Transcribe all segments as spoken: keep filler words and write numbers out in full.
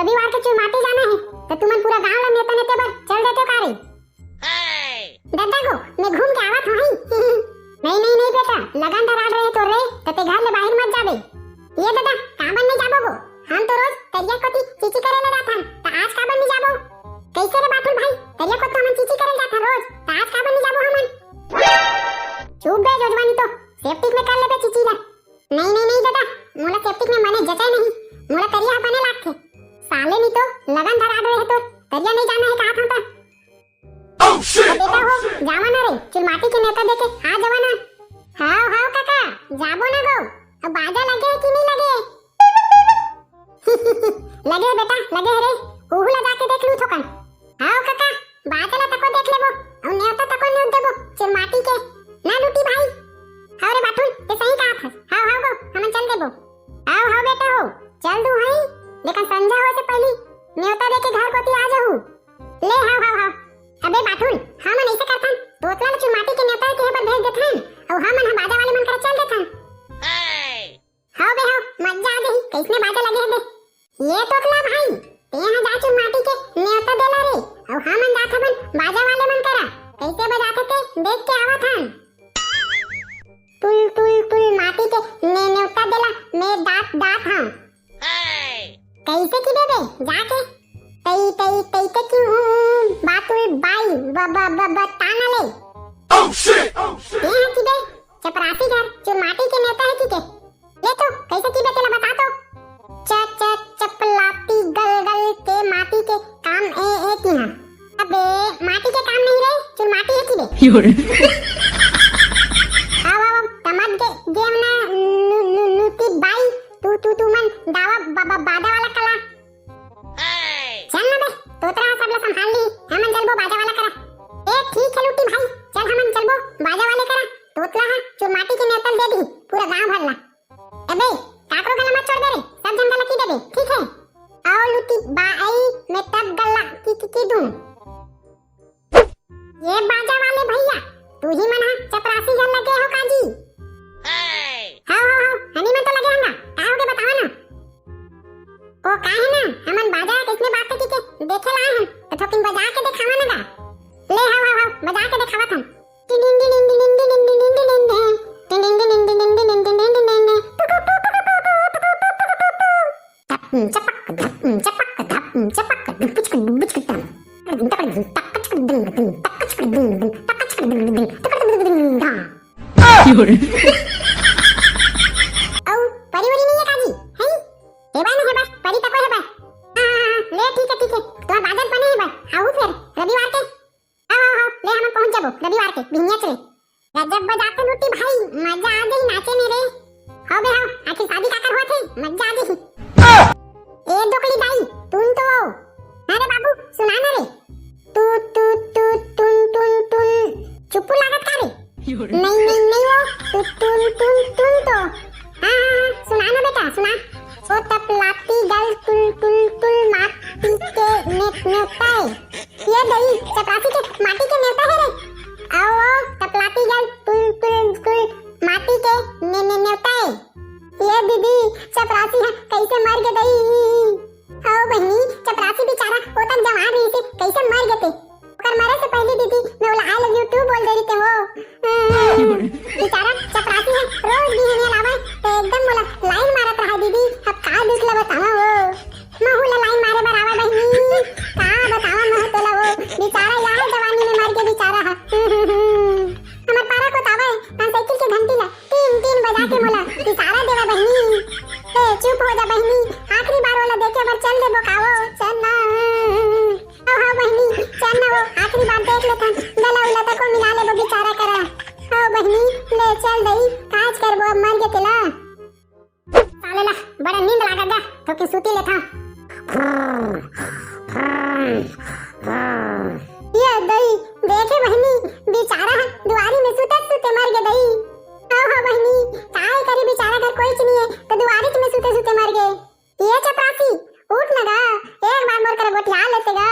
रविवार के चुरमाटी जाना हे, त तुमन पूरा गांव ला नेवता नेते बर चल देते का रे? ददा गो, मैं घूम के आवत हूँ। नहीं, नहीं, नहीं बेटा, लगन धराड़ रहे तो रे, त ते घर ले बाहर मत जाबे। ये ददा, काबर नहीं जाबो गो? हम तो रोज तरिया कोती चीची करे ले जाथन, त आज काबर नहीं जाबो? कैसे रे बाठुल भाई, तरिया कोती हमन चीची करे जाथन रोज, त आज काबर नहीं जाबो हमन? चुप बे जोजवानी तो, सेप्टिक में कर लेबे चीची ला। नहीं, नहीं, नहीं ददा, मोला सेप्टिक में मने जचे नहीं, मोला तरिया ह बने लागथे। साले नहीं तो लगन धराड़ रहे तो तरिया नहीं जाना हे कहा था। Oh, shit! बेटा हो, जावा ना रे, चुरमाटी के नेवता देके आ जावा ना। हाव, हाव काका, जाबो ना गो। अब बाजा लगे हे कि नहीं लगे? लगे हे बेटा, लगे हे रे। उहू ला जाके देख लू थोकन। हाव काका, बाजा ला तको देख लेबो, अउ नेवता तको नेवत देबो, चुरमाटी के। ना लूटी भाई। हाव रे बाठुल, ते सही कहा था। हाव, हाव गो, हमन चल देबो। हाव, हाव बेटा हो, चल दू हई, लेकिन संझा होए से पहली नेवता देके घर कोती आ जाहू। ले हाव, हाव, हाव। अबे बाठुल, हमन ऐसे करथन, तोतला ल चुरमाटी के नेवता के पर भेज देथन, अउ हमन ह बाजा वाले मन करा चल देथन। हाव बे हाव, मजा आ जाही, कैसने बाजा लगे हे बे। ये तोतला भाई, ते ह जा चुरमाटी के नेवता देला रे, अउ हमन जात हबन बाजा वाले मन करा, कैसे बजाथे ते देख के आवत हन। तुल तुल तुल माटी के ने नेवता देला, मैं दात दात हूँ। कैसे की देबे जाके? तई तई तई ते की हूँ, बातुल बाई ब ब ब ब ताना ले। Oh, shit! Oh, shit! ये है की बे, चपरासी घर चुरमाटी के नेवता है की के? ले तो, कैसे की बे तेला बता तो। च च चपलाती गल गल के माटी के काम ए ए की हाँ। अबे, माटी के काम नहीं रे, चुरमाटी है की बे। आव, आव, आव, तमद के गेम ना नु, नु, नुती बाई, तू, तू, तू मन दावा बा, बा, बादा वाला कला। चल ना बे, तोतरा ह सबला संभाल ली, हमन चलबो बाजा वाला करा। ए, ठीक है लुट्टी भाई, चल हमन चलबो बाजा वाले करा। तोतला ह चुरमाटी के नेवता ल दे दी, पूरा गांव भर ला। अबे, काकरो गला मत छोड़ दे रे, सब झन गला की देबे, ठीक है? आओ लुटी बाई, मैं तब गला की, की, की दूं। ये बाजा वाले भैया, तू ही मन हा चपरासी घर लगे हो काजी? हाव, हाव, हाव, हनी मन तो लगे हंगा, का हो गे बतावा ना। ओ का है ना, हमन बाजा किसने बात की के देखे लाए हन, तो थोकिन बजा के देखावा ना गा। ले हाव, हाव, हाव, बजा के देखावत हन। अउ परी वरी नहीं है काजी, है? हेबा ना हेबा, परी तको हेबा। हाँ, हाँ, हाँ, ले ठीक है, ठीक है, तो बाजत बने हेबा, आऊ फिर रविवार के। हाँ, हाँ, हाँ, ले हमन पहुंच जाबो रविवार के बिहनिया रे। गजब बजाते लूटी भाई, मजा आ गई नाचे में रे। हो बे हो, आखिर शादी काकर होत हे, मजा आ गई। ए दोकली दाई, तुन तो आओ। अरे बाबू, सुना ना रे। तू, तू, तू, तुन, तुन, तुन। चुप्पू लागत का रे? नहीं, नहीं, नहीं वो। तू, तुन, तुन, तुन तो। हाँ, हाँ, हाँ, सुना ना बेटा, सुना। ओ तपलाती गल तुल, तुल, तुल माटी के ने, नेवता है। ये दई चपरासी के माटी के नेवता है रे। आओ, ओ तपलाती गल तुल, तुल, तुल माटी के ने, ने, नेवता है। ये दीदी, चपरासी ह कैसे मर गे दई? ओ बहिनी, चपरासी बेचारा ओतक जवान रहिसे, कैसे मर गे ते? ओकर मरे से पहले दीदी, मैं ओला I love you too बोल दे रही ते हो। बेचारा चपरासी ह रोज बिहनिया लावे, ते एकदम मोला लाइन मारत रहा दीदी, अब का दुख ला बतावा हो। महू ला लाइन मारे बर आवा बहिनी, का बतावा महू तोला वो, बेचारा यार जवानी में मर गे बेचारा ह। हमर पारा को तावा है, हम साइकिल के घंटी ला तीन तीन बजा के मोला इशारा देवा बहिनी। ए, चुप हो जा बहिनी, आखिरी बार ओला देखे बर चल देबो का वो, चल ना। ओ हाँ बहिनी, चल ना वो, आखिरी बार देख लेथन, गला उला तको मिला लेबो बेचारा करा। ओ बहिनी, ले चल दई, काज करबो अब मर गे तेला। साले ला बड़ा नींद लागत गा, थोकिन सूती लेथा। ये दई, देखे बहिनी, बेचारा ह दुआरी में सुतत सुते मर गे दई। ओ हो बहिनी, काय करी बेचारा घर कोई नहीं है, तो दुआरी में सुते सुते मर गे। ये चपरासी, उठ न गा, एक बार मोर करा गोठिया लेते गा।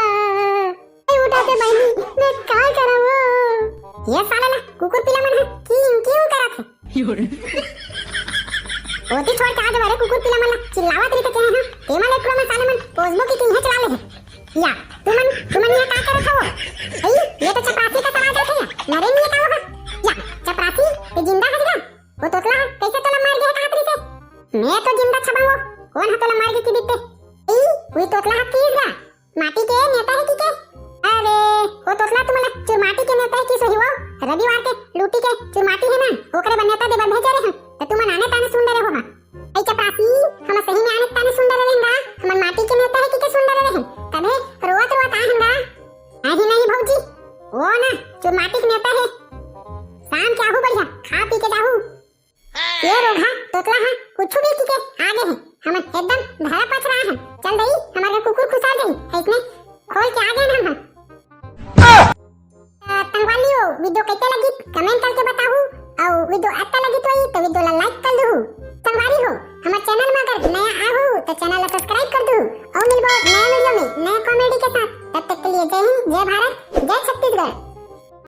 नहीं उठाते बहिनी, मैं काय करव? ये साला ला कुकुर पिला मन ह किं किं करत हे। ओती छोड़ के आज बारे कुकुर पिला मन ला चिल्लावत रहिथे के ह, तेमा ले पूरा मैं साले पोसबो कि तुमन चला ले। या, तुमन, तुमन यहाँ का करत हवो? अई, ये तो चपरासी का सवाल जाथे या। नरे नहीं का होगा? या, चपरासी, ये जिंदा हस गा? वो तोतला ह, कैसे तोला मार गे हे कहात रहिसे? मैं तो जिंदा छबा वो, कौन ह तोला मार गे कि दिखते? अई, वही तोतला ह किस गा? माटी के नेता हे कि के? अरे, वो तोतला तुमला चुरमाटी के नेता हे कि सही वो? रविवार के लूटी के चुरमाटी हे ना, ओकरे बर नेता देबर भेजे रहे हम। त तुमन आने ताने सुन डरे हो हा। अई चपरासी, हम सही में आने ताने सुन डरे रहेन गा, हमन माटी के नेता हे कि के सुन डरे रहेन, तभे रोवत रोवत आए हन गा। नहीं नहीं भौजी, वो ना चुरमाटी के नेता हे। शाम के आहू बढ़िया, खा पी के जाहू। ये रोगहा तोतला हा कुछ भी कि के आगे हे, हमन एकदम धरा पचरा हन। चल दई, हमर घर कुकुर खुसर जाही, है इसने खोल के आगे हन हम। त संगवारी हो, video कैसे लगी comment करके बताहू, अउ video अच्छा लगी तो ही तो video ला like कर दू। संगवारी हो, हमर channel में अगर नया आहू तो channel ला subscribe कर दू, अउ मिलबो नया video में नया comedy के साथ। तब तक के लिए जय हिंद, जय भारत, जय छत्तीसगढ़।